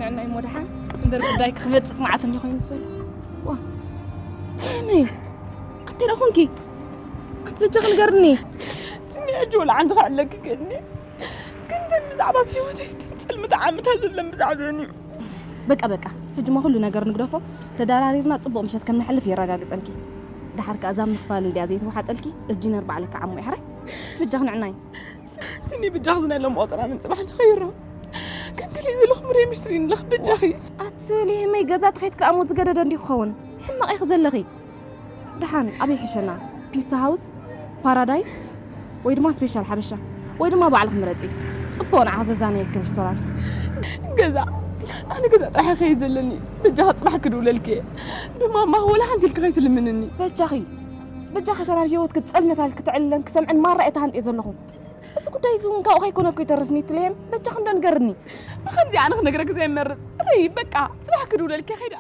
ንዕናይ ሞድሓን እምበር ጉዳይ ክበጽጽ መዓት እንዲ ኮይኑ ዘሎ። ዋ፣ መይ፣ ኣቴ ደኹንኪ? ኣት በጃ ክንገርኒ። ስኒ ሕጂ ወላ ሓንቲ ክዕለኪ ከኒ። ግን ደን ብዛዕባ ህይወተይ ትንጽል ምትዓምታ ዘለን ብዛዕባ እዩ። በቃ፣ በቃ፣ ሕጂ ማ ኩሉ ነገር ንግደፎ። ተደራሪርና ጽቡቕ ምሸት ከም ንሕልፍ የረጋግጸልኪ። ደሓር ከኣ እዛ ምኽፋል እንድያ ዘይተዋሓጠልኪ፣ እዚ ዲነር ባዕልካ ዓሞ ይሕራይ። በጃ ክንዕናይ። ስኒ ብጃኽ ዝናይ ሎም ቆጽራ ምን ጽባሕ ንኸይሮ። ከም ገሊእ ዘለኹም ሬ ምሽትሪ ንለኽ በጃኺ። ኣቲ ሊህመይ ገዛ ትኸይድ ከኣሞ ዝገደደ እንዲ ክኸውን። ሕማቕ ኢኺ ዘለኺ። ደሓን ኣበይ ሕሸና? ፒሳ ሃውስ፣ ፓራዳይስ ወይ ድማ ስፔሻል ሓበሻ ወይ ድማ ባዕልኺ ምረጺ። ጽቡቕ ንዓ ዘዛነየኪ ሬስቶራንት። ገዛ፣ ኣነ ገዛ ጥራሕ ከይ ዘለኒ። በጃኺ ጽባሕ ክድውለልኪ። ብማማ ወላ ሓንቲ ኢልኪ ከይትልምንኒ። በጃኺ፣ በጃኺ እታ ናብ ህይወትኪ ዝጸልመታ ኢልኪ ትዕልለን ክሰምዕን ማራ እየ ተሃንጥየ ዘለኹ። እዚ ጉዳይ እዚ እውን ካብኡ ከይኮነ እኮ ይተርፍኒ ትልየም። በጃኺ እንዶ ንገርኒ። ብኸምዚ ኣነ ክነግረኪ ዘይመርጽ። ርይ በቃ፣ ጽባሕ ክድውለልኪ ከይዳ።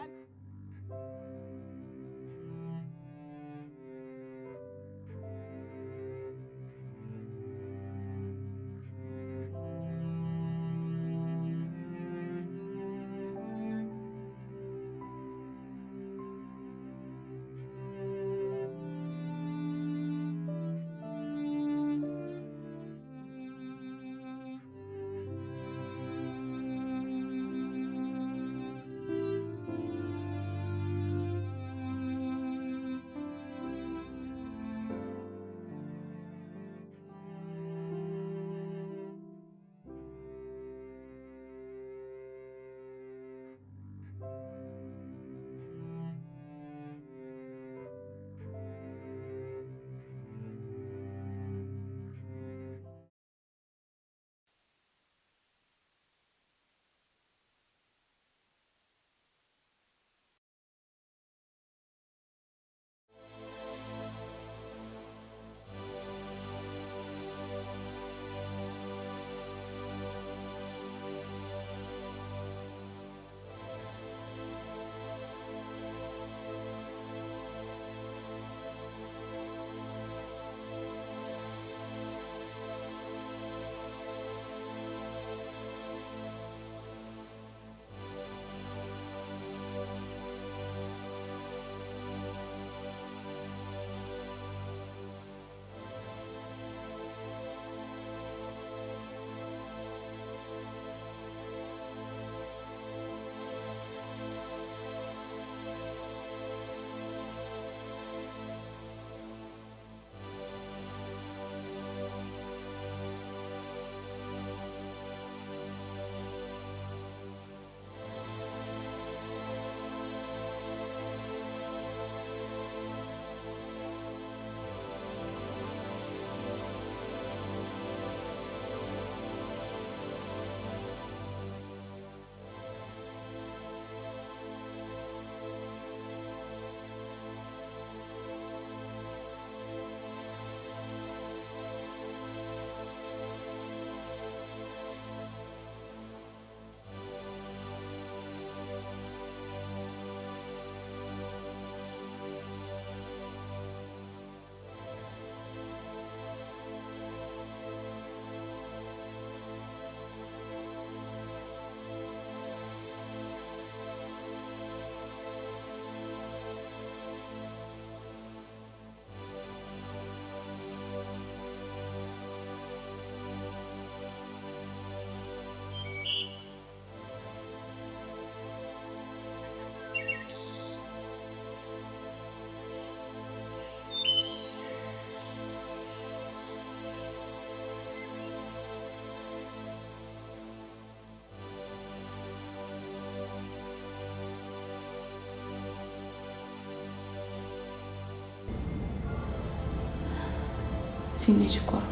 ሲነይ ሽኮር፣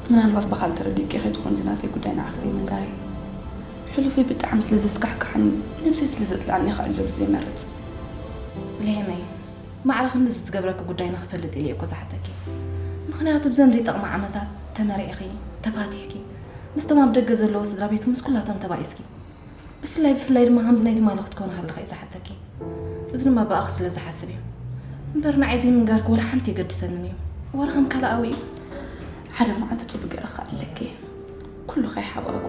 ምናልባት ብኻል ተረዲእኪ ከይትኾን እዚ ናተይ ጉዳይ ንዓኺ ዘይምንጋረይ። ሕሉፈይ ብጣዕሚ ስለ ዘስካሕክሓኒ፣ ነብሰይ ስለ ዘጽልኣኒ እየ ክዕልለሉ ዘይመርጽ። ለሄመይ፣ ማዕረ ክንድዚ ዝገብረኪ ጉዳይ ንኽፈልጥ ኢለ እየ እኮ ዝሓተኪ። ምኽንያቱ ብዘን ዘይጠቕማ ዓመታት ተመሪዕኺ፣ ተፋቲሕኪ፣ ምስቶም ኣብ ደገ ዘለዉ ስድራ ቤትኪ ምስ ኩላቶም ተባኢስኪ። ብፍላይ ብፍላይ ድማ ከምዚ ናይ ትማሊ ክትኮኒ ከለኺ እየ ዝሓተኪ። እዚ ድማ ብኣኺ ስለ ዝሓስብ እዩ። እምበር ንዓይ ዘይምንጋርኪ ወላ ሓንቲ የገድሰንን እዩ። ወረ ከም ካልኣዊ እዩ። ሓደ መዓልቲ ጽቡቕ ገይረ ክኸኣለኪ እየ። ኩሉ ከይሓባእኩ።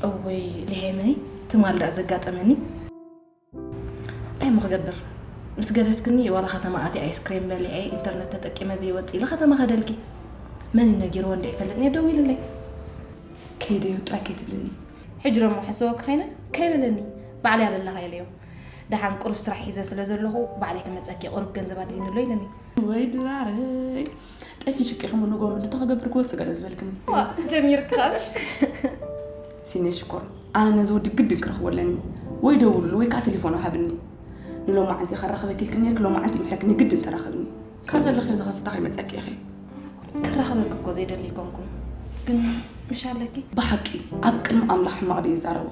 እወይ ሊሄመይ፣ ትማል ደኣ ዘጋጠመኒ። እንታይ እሞ ክገብር? ምስ ገደፍክኒ ዋላ ከተማ ኣትየ ኣይስክሬም በሊዐ ኢንተርነት ተጠቂመ ዘይወጽእ ኢለ ከተማ ከደልኪ። መን እዩ ነጊርዎ እንድዒ ይፈልጥ ነይሩ ደዊልለይ። ከይደዮ ጥራይ ከይትብልኒ። ሕጂ ደሞ ሕሰወኪ ኮይነ ከይበለኒ ባዕለይ ኣበላኻ ኢለዮ። ደሓን ቁሩብ ስራሕ ሒዘ ስለ ዘለኹ ባዕለይ ክመጸኪ ቁሩብ ገንዘብ ኣድልይኒ ኣሎ ኢለኒ። ወይ ድራረይ። ጠፊሽኪ ኢኺ ምንጎ ምንድቶ ክገብር ክወጽእ ገለ ዝበልክኒ። ዋ፣ ጀሚርኪ ኸኣ ምሽ? ሲኔ ሽኮር፣ ኣነ ነዚ ወዲ ግድን ክረኽቦ ኣለኒ። ወይ ደውልሉ ወይ ከኣ ቴሌፎኑ ሃብኒ። ንሎማዓንቲ ከራኽበኪ ኢልክኒ ነይርኪ፣ ሎማዓንቲ ምሕረኪ ንግድን ተራኸብኒ። ካብ ዘለኽዮ ዝኸፍታ ከይመጸኪ ኢኺ። ክራኸበኪ እኮ ዘይደሊ ኣይኮንኩን። ግን ምሽ ኣለኪ? ብሓቂ ኣብ ቅድሚ ኣምላኽ ሕማቕ ድዩ ይዛረቦ?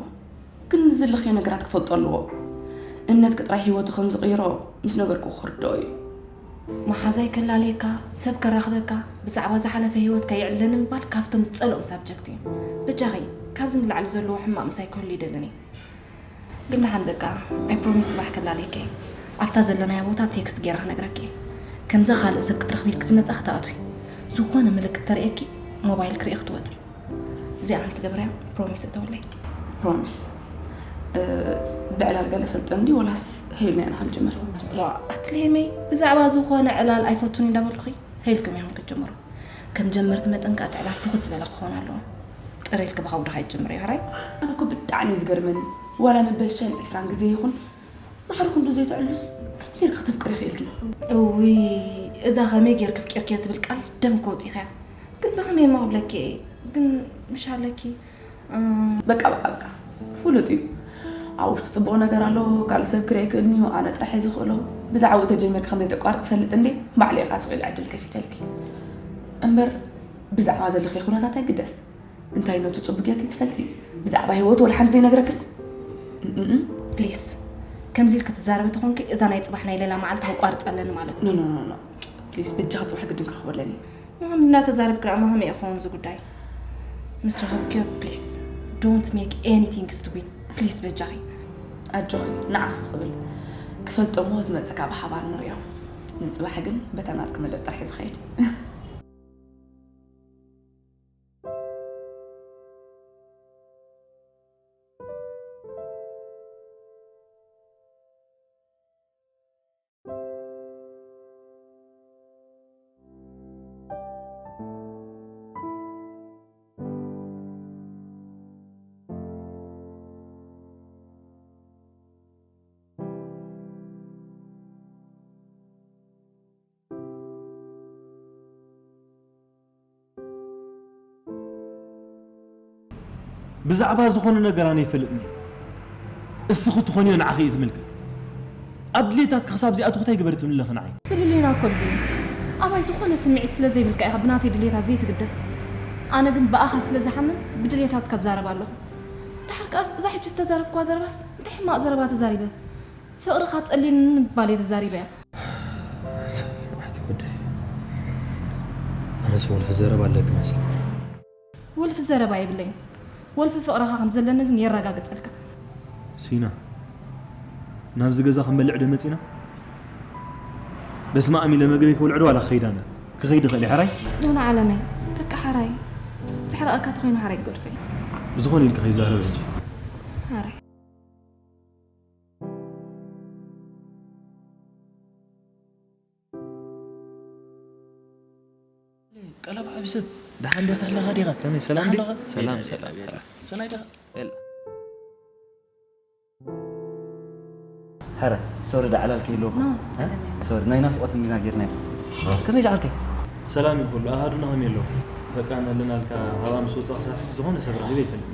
ግን ንዝለኽዮ ነገራት ክፈልጦ ኣለዎ። እምነትኪ ጥራይ ህይወቱ ከም ዝቕይሮ ምስ ነገርኩ ክርድኦ እዩ። መሓዛይ ከላልየካ፣ ሰብ ከራኽበካ፣ ብዛዕባ ዝሓለፈ ህይወትካ የዕልለኒ ምባል ካብቶም ዝጸልኦም ሳብጀክት እዩ። በጃኺ፣ ካብዚ ንላዕሊ ዘለዎ ሕማቕ ምሳይ ክህሉ ይደልን እየ። ግን ደሓን በቃ፣ ኣይ ፕሮሚስ ጽባሕ ከላልየካ እየ። ኣብታ ዘለናዮ ቦታ ቴክስት ገይረ ክነግረካ እየ። ከምዛ ካልእ ሰብ ክትረኽቢ ኢልኪ ዝመጻ ክትኣትዊ። ዝኾነ ምልክት ተርእየኪ፣ ሞባይል ክርኢ ክትወጺ። እዚኣ ከም ትገብርያ ፕሮሚስ እተውለይ። ፕሮሚስ። እ፣ ብዕላል ገለ ፈልጠ እንዲ ወላስ ሄልና ኢና ክንጅምር? ዋ፣ ኣትሌመይ፣ ብዛዕባ ዝኾነ ዕላል ኣይፈቱን እንዳበልኩኺ፣ ሄልኩም ኢኹም ክትጅምሩ። ከም ጀመርቲ መጠን ከኣ እቲ ዕላል ፍኹስ ዝበለ ክኸውን ኣለዎ። ጥር ኢልኪ ብኻ ውድኻ ይጅምር እዩ፣ ሕራይ? ኣነ እኮ ብጣዕሚ እዩ ዝገርመኒ። ዋላ መበል ሸን ዕስራን ግዜ ይኹን፣ ማዕረ ክንዱ ዘይትዕልሉስ ከመይ ጌርኪ ከተፍቅሪ ኽኢልኪ? እውይ፣ እዛ ከመይ ጌርኪ ኣፍቂርክዮ ትብል ቃል ደም ከውጺእኽያ። ግን ብኸመይ እሞ ክብለኪ እየ? ግን ምሽ ኣለኪ፣ እ፣ በቃ፣ በቃ፣ በቃ። ፍሉጥ እዩ። ኣብ ውሽጡ ጽቡቕ ነገር ኣሎ፣ ካልእ ሰብ ክርኢ ኣይክእልን እዩ፣ ኣነ ጥራሕ እየ ዝኽእሎ። ብዛዕባኡ ተጀሚርኪ ከም ዘይተቋርጽ ይፈልጥ እንዴ? ባዕለይ እየ ከኣ ስቕ ኢለ ዕድል ከፊተልኪ። እምበር ብዛዕባ ዘለኪ ኩነታት ኣይግደስ። እንታይነቱ ጽቡቕ ጌርኪ ትፈልጢ። ብዛዕባ ህይወቱ ወላ ሓንቲ ዘይነግረክስ? እም፣ እም፣ እም። ፕሊስ፣ ከምዚ ኢልኪ ትዛረቢ ተኾንኪ፣ እዛ ናይ ጽባሕ ናይ ሌላ መዓልቲ ከቋርጽ ኣለኒ ማለት እዩ። ኖ፣ ኖ፣ ኖ፣ ኖ። ፕሊስ፣ በጃኻ ጽባሕ ግድን ክረኽቦ ኣለኒ። ከምዚ እናተዛረብኪ ደኣ እሞ ከመይ ክኸውን እዚ ጉዳይ? ምስ ረኸብክዮ፣ ፕሊስ፣ don't make anything stupid። ፕሊስ፣ በጃኺ። ኣጆኺ፣ ንዓ ክብል። ክፈልጦ እሞ ዝመጸካ ብሓባር ንርእዮ። ንጽባሕ ግን በታ ናትኪ መደብ ጥራሕ እየ ዝኸይድ። ብዛዕባ ዝኾነ ነገር ኣነ ይፈልጥኒ። እስኺ ትኾንዮ ንዓኺ እዩ ዝምልከት። ኣብ ድሌታትኪ ክሳብ ዚኣቱ ክታይ ግበሪ ትብሊ ኣለኺ ንዓይ? ፍልልይና እኮ ኣብዚ እዩ። ኣባይ ዝኾነ ስምዒት ስለ ዘይብልካ ኢኻ ብናተይ ድሌታት ዘይትግደስ። ኣነ ግን ብኣኻ ስለ ዝሓምን ብድሌታትካ እዛረብ ኣለኹ። ደሓር ከኣስ እዛ ሕጂ ዝተዛረብክዋ ዘረባስ እንታይ ሕማቕ ዘረባ ተዛሪበ? ፍቕርኻ ጸሊልኒ ምባል እየ ተዛሪበያ። ኣቲ ጉዳይ። ኣነስ ወልፊ ዘረባ ኣለኪ መስል። ወልፊ ዘረባ የብለይን። ወልፊ ፍቕርኻ ከም ዘለኒ ግን የረጋግጸልካ። ሲና፣ ናብዚ ገዛ ክንበልዕ ዶ መጺና? በስመ ኣብ ኢለ መግበይ ክበልዕ ዶ ዋላ ክኸይድ ኣነ? ክኸይድ ይኽእል እየ፣ ሕራይ? ኖኖ ዓለመይ፣ በቃ ሕራይ። ዘሕርቐካ ተኾይኑ ሕራይ ክገድፎ እየ። ብዝኾነ ኢልኪ ከይዛረብ ሕጂ። ሕራይ። ቀለብ ዓቢ ሰብ፣ ደሓን ዲኻ? ኣለኻ ዲኻ? ከመይ፣ ሰላም ዲኻ? ሰላም፣ ሰላም። ሰናይ ዲኻ? የለ። ሕረ፣ ሶሪ፣ ዳ ዕላል ከይህልወኩም። ኖ፣ ጸገም የለን። ሶሪ፣ ናይ ናፍቖት እንዲና ጌርናዮ። ከመይ ዝዓርከይ? ሰላም እዩ ኩሉ። ኣሃዱና ከመይ ኣለዉ? በቃ፣ ነለናልካ፣ ካብ ምስ ወጻእ ክሳብ ዝኾነ ሰብ ረኺበ ይፈልጥ።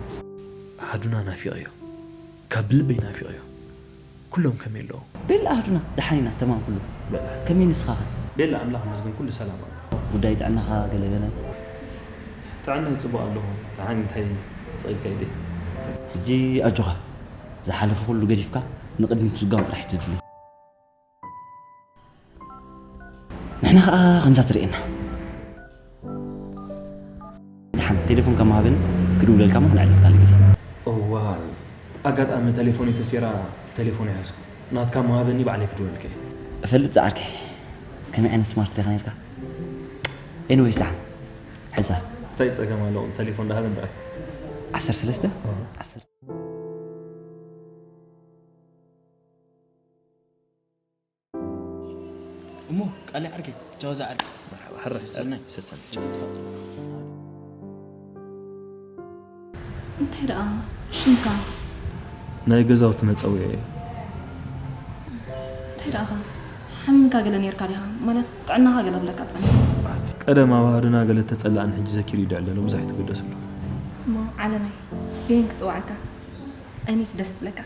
ኣሃዱና ናፊቐዮ። ካብ ብልበይ ናፊቐዮ። ኩሎም ከመይ ኣለዉ? ቤላ ኣሃዱና፣ ደሓን ኢና፣ ተማም ኩሉ። በላ። ከመይ ንስኻ ኸ? ቤላ ኣምላኽ ይመስገን፣ ኩሉ ሰላም ኣሎ። ጉዳይ ጥዕናኻ ገለ ገለ? ጥዕናይ ጽቡቕ ኣለኹ። ደሓን እንታይ ስቕ ኢልካ ኢደይ? ሕጂ ኣጆኻ፣ ዝሓለፈ ኩሉ ገዲፍካ ንቕድሚት ምስጓም ጥራሕ እዩ ትድሊ። ንሕና ኸኣ ከምዛ ትርእየና። ደሓን ቴሌፎንካ ምሃበኒ ክድውለልካ እሞ ክነዕልል ካልእ ግዜ። እዋይ፣ ኣጋጣሚ ተሌፎነይ ተሰይራ ተሌፎን ኣይሓዝኩ። ናትካ ምሃበኒ ባዕለይ ክድውለልካ እየ። እፈልጥ ዝዓርከይ፣ ከመይ ዓይነት ስማርት ዲኻ ነይርካ? ኤኒዌይስ ደሓን። ሕዛ። እንታይ ጸገም ኣለዎ? ተሌፎን ደሃበን ጥራይ። ዓሰርተ ሰለስተ? ዓሰርተ። እሞ ቃለይ ዓርከይ፣ ቻው ዝዓርከይ። መርሓባ፣ ሕራይ፣ ሰናይ። ሰሰን። እንታይ ደኣ ሽምካ? ናይ ገዛውቲ መጸውዒ እዩ። እንታይ ደኣኻ? ሓሚምካ ገለ ኔርካ ዲኻ? ማለት ጥዕናኻ ገለ ኣብለካ ጸኒሑ። ቀደም ኣብ ኣሃዱና ገለ ተጸላእን ሕጂ ዘኪሩ ይድዕለሉ፣ ብዙሕ ኣይትገደስሉ። እሞ ዓለመይ፣ በየን ክጽውዓካ? ኣይነይቲ ደስ ትብለካ?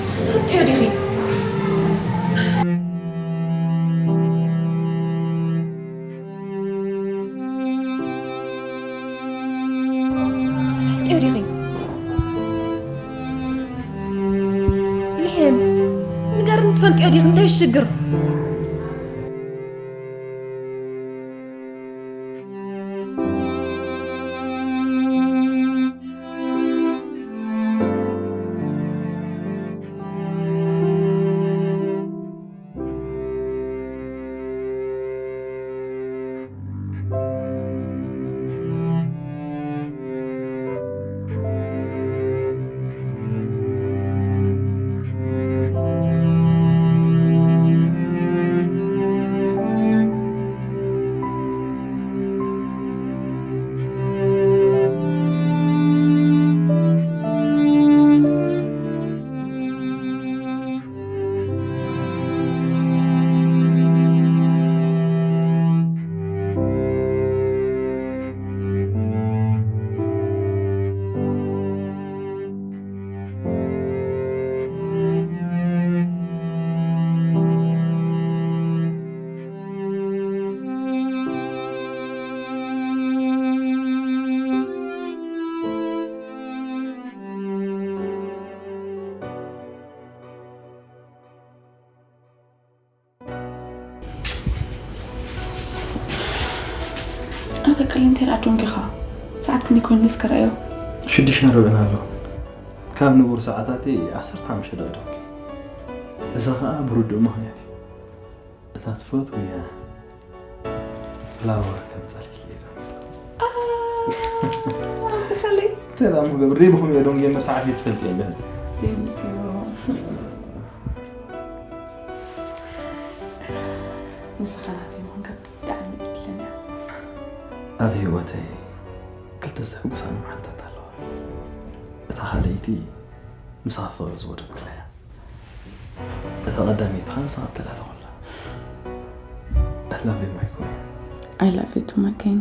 ትፈልጥዮ ዲኺ? ትፈልጥዮ ዲኺ? ልሄም፣ ንገርኒ፣ ትፈልጥዮ ዲኺ? እንታይ ሽግር? ኣታ ቀሊ እንታይ ደኣ ደንጊኻ? ሰዓት ክንደይ ኮይኑ እስከ ረኣዮ። ሽዱሽተ ርብዕን ኣሎ። ካብ ንቡር ሰዓታተይ ዓሰርተ ሓሙሽተ ደቂቕ ደንጊ። እዚ ኸኣ ብርዱእ ምኽንያት እዩ። እታ ትፈትውያ ፍላወር ከምጻልኪ እየ ደንጊ። ኣዝኻለይ። እንታይ ደኣ ምገብር? ደይ ብኸምኡ እየ ደንጊ እምበር ሰዓት እየ ትፈልጥ እየ እንዲያ። Thank you። ንስኻ ናተይ ምዃንካ ብጣዕሚ እድለኛ። ኣብ ህይወተይ ክልተ ዘሕጉሳኒ መዓልታት ኣለዋ። እታ ካልኣይቲ ምሳኻ ፍቕሪ ዝወደኩላ እያ። እታ ቀዳመይቲ ኸኣ ምሳኻ እተላለኹላ። I love you, my queen. I love you too, my king.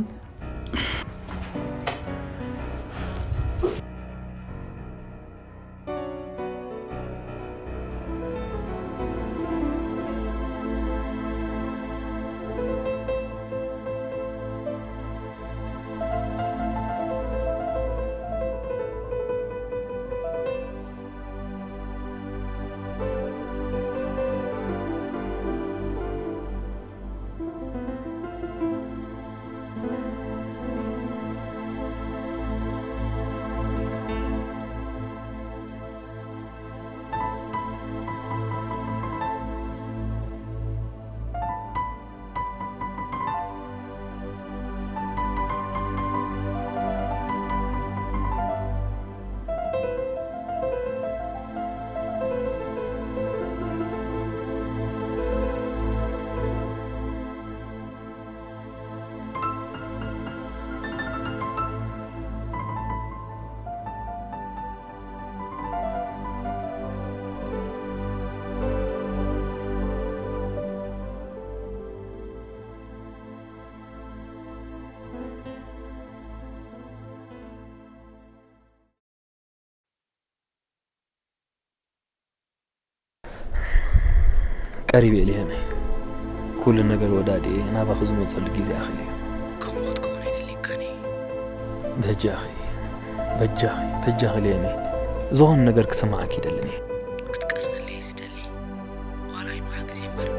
ቀሪበ እየ ሊያመይ። ኩሉ ነገር ወዳዲኤ ናባኺ ዝመጸሉ ግዜ ኣኺሉ እዩ። ከም ሞት ክኾን ኣይደልየካን እየ። በጃኺ፣ በጃኺ፣ በጃኺ ሊያመይ። ዝኾነ ነገር ክስምዓኪ ይደልን እየ። ክትቀስነለይ ዝደሊ ዋላ ኣይንውሓ ግዜ እምበር፣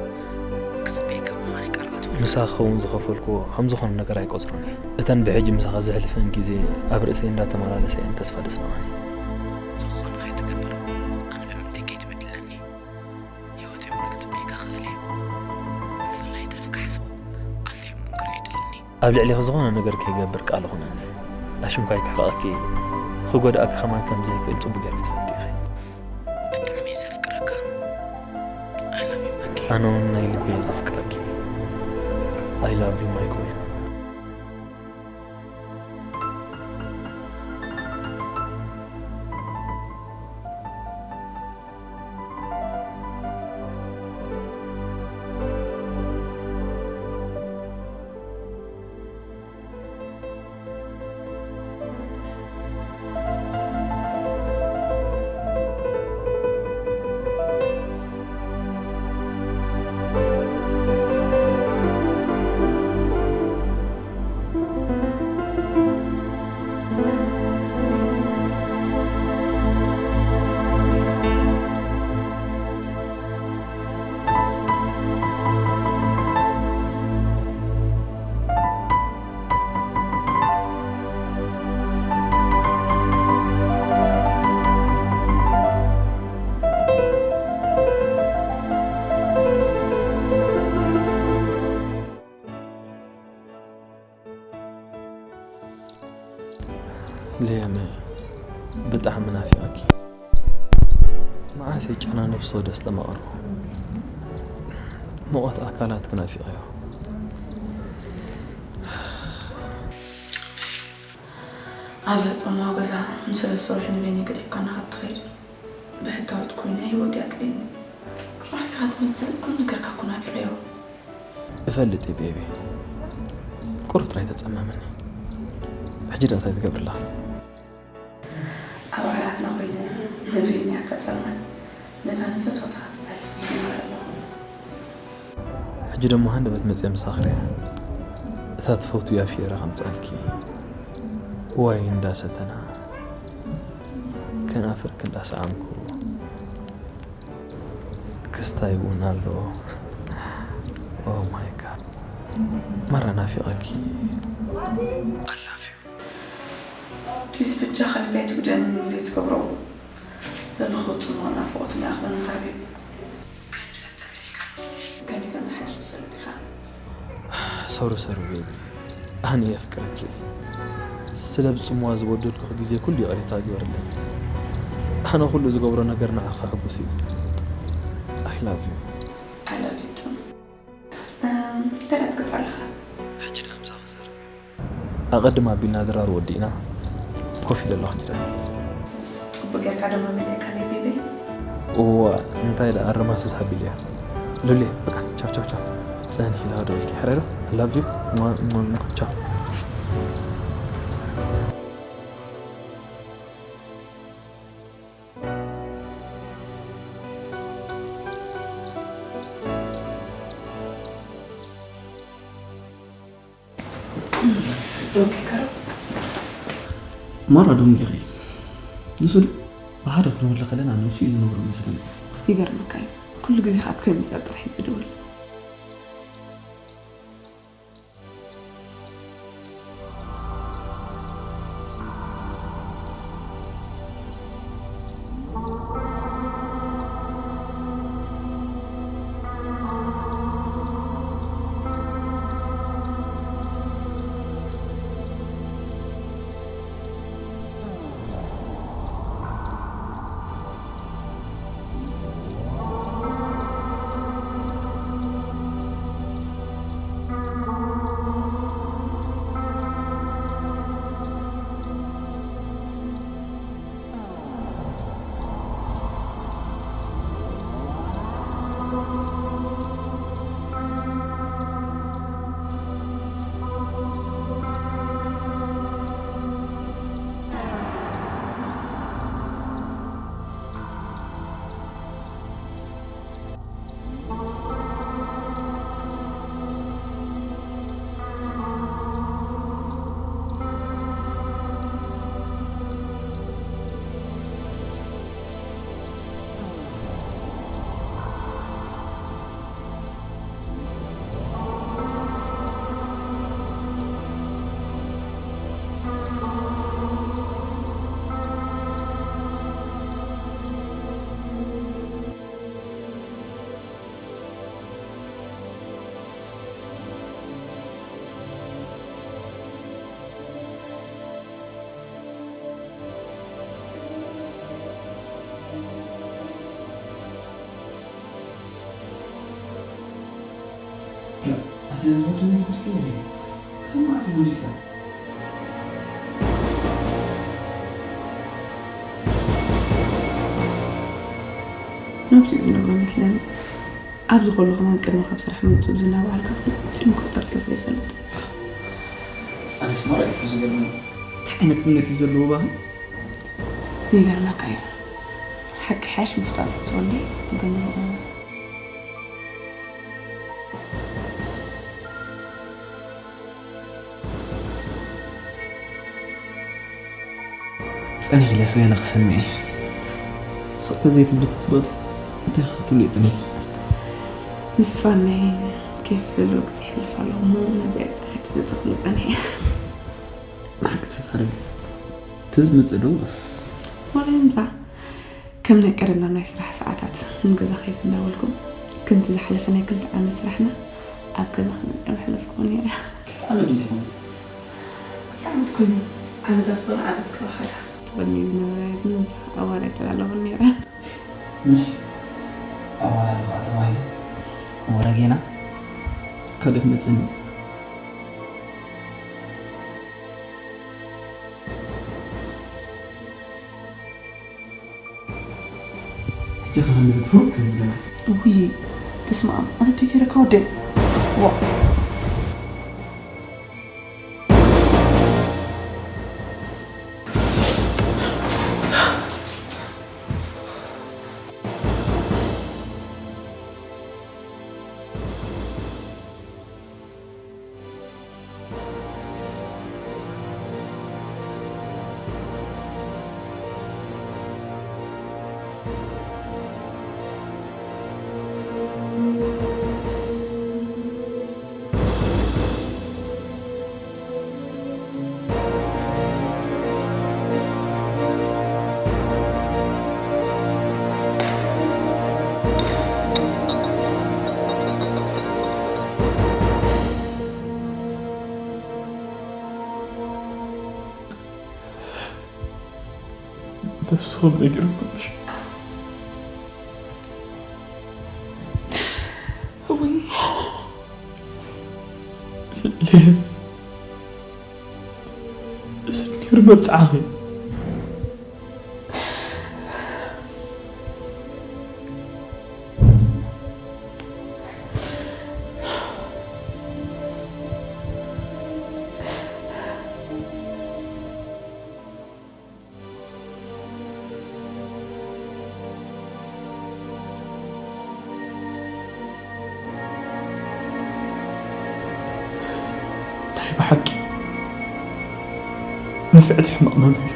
ክጽበየካ ምዃነይ ቃል ኣትወልካ። ምሳኺ ክኸውን ዝኸፈልኩዎ ከም ዝኾነ ነገር ኣይቆጽሮን እየ። እተን ብሕጂ ምሳኺ ዘሕልፈን ግዜ ኣብ ርእሰይ እንዳተመላለሳ እየን ተስፋ ዘስንቓኒ። ዝኾነ ከይትገብር፣ ኣነ ብምንታይ ከይትበድለኒ፣ ህይወተይ ሙሉእ ክጽበየካ ክእል እየ። ብፍላይ ተርፍ ክሓስቦ ኣብ ፊልም እውን ክርእዮ ይደልኒ። ኣብ ልዕሊኺ ዝኾነ ነገር ከይገብር ቃል ኹነኒ። ኣሽንኳይ ክሕቐኪ፣ ክጎድኣኪ ከማን ከም ዘይክእል ጽቡቕ ጌርኪ ትፈልጢ ኢኺ። ብጣዕሚ እየ ዘፍቅረካ። I love you ማኪ። ኣነ እውን ናይ ልቢ እየ ዘፍቅረኪ። I love you my queen። ሊያመ፣ ብጣዕሚ ናፊቐኪ። መዓስ ጨና ነብሲ ወደ ኣስተማቐርኩ። ሙቐት ኣካላትኪ ናፊቐዮ። ኣብዛ ጽምዋ ገዛ ንሰለስተ ወርሒ ንበይነይ ገዲፍካና ካብ ትኸይድ፣ ብሕታዊት ኮይነ ህይወት ያጽልኒ። መዓስ ኢኻ ትመጽእ? ኩሉ ነገርካ እኮ ናፊቐዮ። እፈልጥ እየ ቤቢ። ቁሩብ ጥራይ ተጸመመኒ። ሕጂ ደኣ እንታይ ትገብሪ ኣለኺ? ኣብ ዓራትና ኮይነ ንበይነይ ኣብታ ጸልማት ነታ ንፈትዋ ተኸታታሊት ፊልም ይመርእ ኣለኹ። ሕጂ ደሞ ሃንደበት መጽየ ምሳኺ ርኣ። እታ ትፈትውያ ፊየራ ከምጻልኪ። ዋይን እንዳሰተና፣ ከናፍርኪ እንዳሰዓምኩ። ክስታይ እውን ኣሎ። Oh my God። ማራ ናፊቐኪ። I love you። ፕሊዝ፣ በጃኻ ልበይ ኣይትጉድኣኒ። ምን ዘይትገብሮ ዘለኹ ጽምዋ ናፍቖት ይኣኽለኒ ታቢብ። ከመይ ከም ዝሓድር ትፈልጥ ኢኻ። ሶሪ ሶሪ ቤቢ፣ ኣነ የፍቅረኪ። ስለ ብጽምዋ ዝበደልኩኺ ግዜ ኩሉ ይቕሬታ ግበርለይ። ኣነ ኩሉ ዝገብሮ ነገር ንዓኺ ከሐጉስ እዩ። I love you። I love you too። እም፣ እንታይ ደኣ ትገብር ኣለኻ? ሕጂ ደኣ ምሳኺ ዘረባ። ኣቐድም ኣቢልና ድራር ወዲእና ኮፍ ኢለ ኣለኹ ኒረ። ጽቡቕ ጌርካ ደሞ መሊእካለይ ቤቢ። እዋ፣ እንታይ ደኣ ኣረማስስ ኣቢለያ። ሉሌ፣ በቃ፣ ቻው፣ ቻው፣ ቻው። ጸኒሕ ኢለ ክደውልኪ፣ ሕራይ ዶ? I love you። ሟ፣ ሟ፣ ሟ፣ ቻው። ኦኬ፣ ካሮ። ማራ ደንጊኺ። ንሱ ድ-፣ ብሓደ ክንህሉ ከለና ንሱ እዩ ዝነብሮ መስለኒ። ይገርመካ እዩ። ኩሉ ግዜ ካብ ከምዚ ጥራሕ እዩ ዝድውል። እዚ ዝፈቱ ዘይፈቱ የለን። ክሰማዕ ዝብል ኢልካ። ነብሱ እዩ ዝነግሮ መስለኒ። ኣብዚ ከሎ ከማን ቅድሚ ካብ ስራሕ ምውፅእ ብዝናባዓልካ ፍጹም እኮ ጠርጢሩ ዘይፈልጥ። ኣነስ ማራ እዩ ዝገርም። እንታይ ዓይነት እምነት እዩ ዘለዎ ባህል? ይገርመካ እዩ። ሓቂ ሓሽ ምፍጣር ፍትወኒ ግን ጸኒሕ ኢለስ ገለ ክስምዕ እየ። ስቕ ተዘይትብሊ ትጽበቱ እንታይ ክትብሉ እዩ ጽኒሕ? ምስ ፋነይ ኬፍ ዘለዎ ግዜ ይሕልፍ ኣለኹ እሞ ነዚኣ ጸኒሕ ትመጽእ ክብሎ ጸኒሕ እየ። ብሓቂ ተዛረቢ። እቲ ዝመጽእ ዶ ወስ? ዋላ ይምጻእ። ከም ናይ ቀደምና ናይ ስራሕ ሰዓታት ንገዛ ከይድ እንዳበልኩም፣ ከምቲ ዝሓለፈ ናይ ክልተ ዓመት ስራሕና ኣብ ገዛ ክነፅዮ መሕለፍኩ ነይረ። ክልተ ዓመት ድዩ ትኾን? ክልተ ዓመት ኮይኑ፣ ዓመታት ኮነ ዓመት ክበሃል። እቲ ቅድሚኡ ዝነበረ ግን ምሳኻ ኣዋርያ ኣይተላለኹን ነይረ። ምሽ ኣዋላልኻ ተባሂለ ወረ ጌና ካልእ ክመፅእኒ። ሕጂ ኸ ንብትሩ ትዝብለኒ። ውይ፣ በስመ ኣብ፣ ኣተቶ ገይረካ ወደይ። ዋ። ነብስኹም ነጊርኩምሽ። እውይ። ሌን፣ እዚ ነገር መብጽዓኺ። ናይ ብሓቂ ንፍዕቲ ሕማቕ መምህር ኢኻ።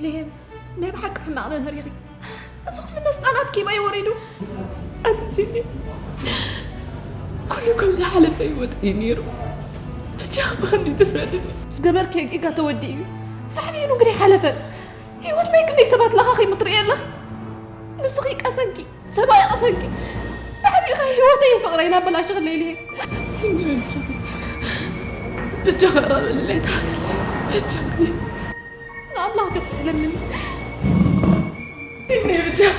ደም ናይ ብሓቂ ሕማቕ መምህር ኢኺ። እዚ ኩሉ መስጣናት ኪባይ ወሪዱ። ኣቲ ሲኒ፣ ኩሉ ከም ዝሓለፈ ህይወት እዩ ነይሩ። ብቻ ብኸምዚ ትፍረድኒ። ዝገበርክዮ ጌጋ ተወዲኡ እዩ። ሳዕቤኑ ግን ኣይሓለፈን። ህይወት ናይ ክንደይ ሰባት ለኻኺሙ ትርእየ ኣለኺ። ንስኺ ቀሰንኪ፣ ሰብኣይ ቀሰንኪ። ብዓቢኡ ኸ ህይወተይን ፍቕረይን ኣበላሽኽለይ ኢለ። ሲኒ በጃኺ፣ በጃኺ ራበለይ ትሓስብ። በጃኺ። ንኣምላኽ ፍትሒ ለምን። ሲኒ በጃኺ።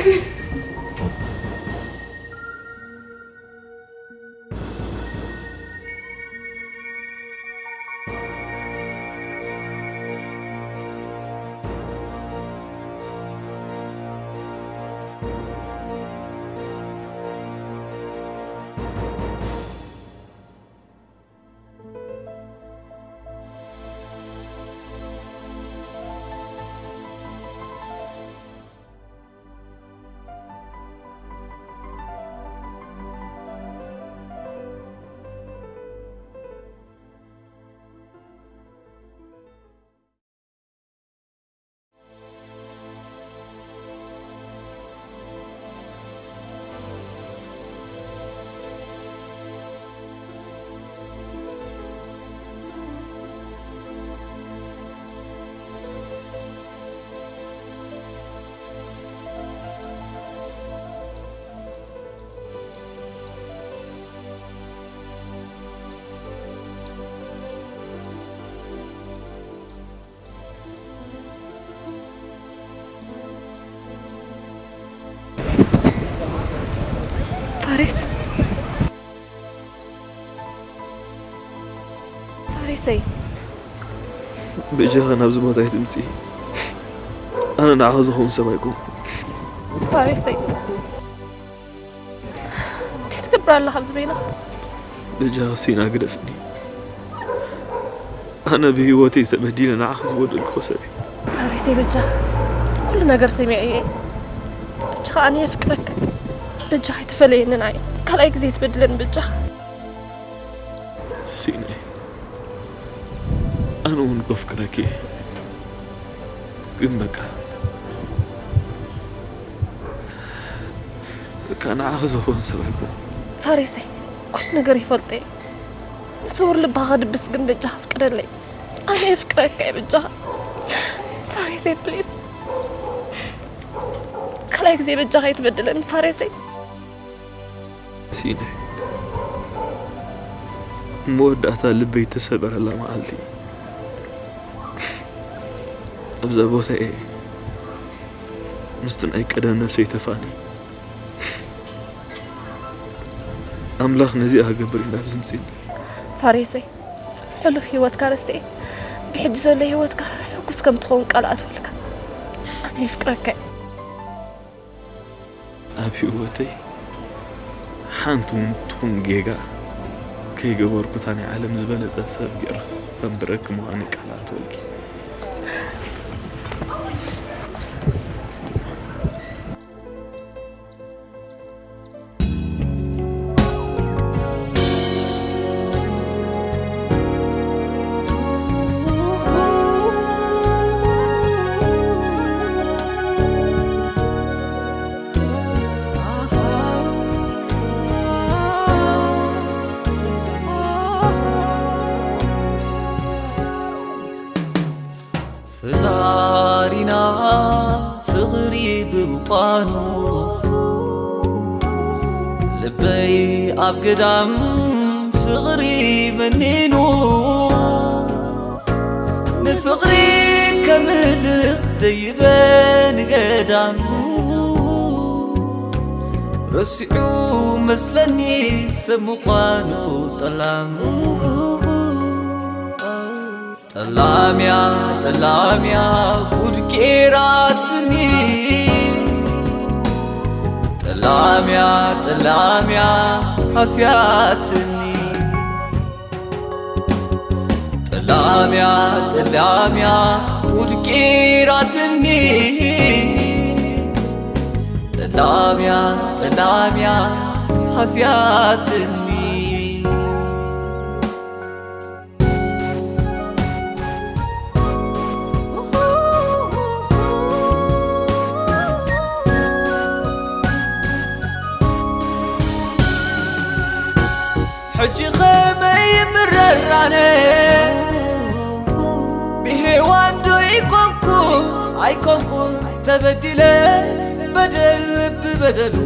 ፋሬስ፣ ፋሬሰይ። በጃኺ ናብዚ ቦታ ኣይትምፅኢ። ኣነ ንዓኺ ዝኸውን ሰብ ኣይኮንኩን። ፋሬሰይ። እንታይ ትገብር ኣለኻ ኣብዚ በይንኻ? በጃኺ ሲና ግደፍኒ። ኣነ ብህይወተይ ተበዲለ ንዓኺ ዝበደልኩ ሰብ እየ። ፋሬሰይ በጃ ኩሉ ነገር ሰሚዐ እየ። በጃኻ ኣነ የፍቅረካ። በጃኻ ኣይትፈለየኒ ንዓይ። ካልኣይ ግዜ ትበድለኒ በጃኻ። ሲናይ ኣነ እውን ከፍቅረኪ እየ። ግን በቃ በቃ ንዓኺ ዝኸውን ሰብ ኣይኮን። ፋሬሰይ ኩሉ ነገር ይፈልጦ እየ። ንስውር ልብኻ ከድብስ ግን በጃኻ ፍቀደለይ። ኣነ የፍቅረካ እየ በጃኻ። ፋሬሰይ ፕሊስ ካልኣይ ግዜ በጃኻ ኣይትበድለኒ ፋሬሰይ። ሲናይ መወዳእታ ልበይ ተሰበረላ መዓልቲ ኣብዛ ቦታ እየ ምስቲ ናይ ቀደም ነብሰይ ተፋኒ። ኣምላኽ ነዚኣ ክገብር እዩ ናብ ዝምፅኒ። ፋሬሰይ ሕሉፍ ህይወትካ ረስኤ ብሕጂ ዘሎ ህይወትካ ሕጉስ ከም ትኸውን ቃል ኣትወልካ። ኣነ የፍቅረካ እየ። ኣብ ህይወተይ ሓንቲ እውን ትኹን ጌጋ ከይገበርኩ እታ ናይ ዓለም ዝበለጸት ሰብ ገይረ ከንብረኪ ምዃነይ ቃል ኣትወልኪ። ፈጣሪና ፍቕሪ ብምዃኑ ልበይ ኣብ ገዳም ፍቕሪ መኒኑ ንፍቕሪ ከምልኽ ደይበ ንገዳም ረሲዑ መስለኒ ሰብ ምዃኑ ጠላም። ጠላምያ ጠላምያ ጉድ ጌራትኒ። ጠላምያ ጠላምያ ሃስያትኒ። ጠላምያ ጠላምያ ጉድ ጌራትኒ። ጠላምያ ጠላምያ ሃስያትኒ። ሕጂ ኸመይ ምረራነ ብሄዋን ዶ ይኮንኩ ኣይኮንኩን ተበዲለ በደል ብበደሉ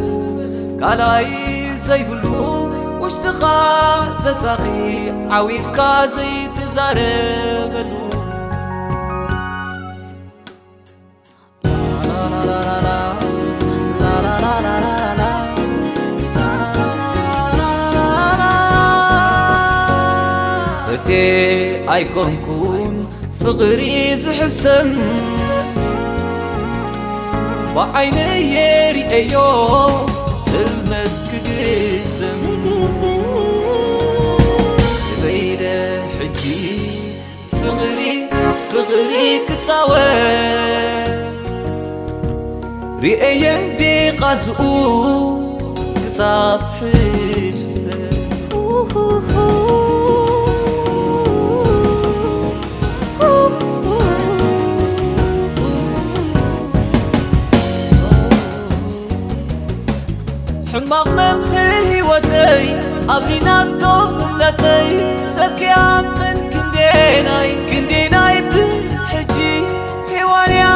ካልኣይ ዘይብሉ ውሽጥኻ ዘሳኺ ዓዊልካ ዘይትዛረበሉ እቴ ኣይኮንኩን ፍቕሪ ዝሕሰም ብዓይነየ ሪኤዮ ህልመት ክግዘም በይደ ሕጂ ፍቕሪ ፍቕሪ ክጻወት ርእየን ዲቓዝኡ ክሳብ ሕልፈት ሕማቕ መምህር ህይወተይ ኣብሊናቶ እምነተይ ሰብ ክኣምን ክንደናይ ክንደናይ ብሕጂ ሄዋንያ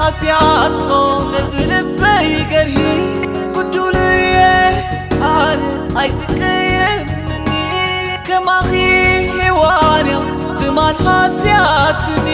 ሃስያቶ ነዚ ልበይ ገርሂ ጉዱልየ ኣነ ኣይትቀየምኒ ከማኺ ሄዋንያ ትማል ሃስያትኒ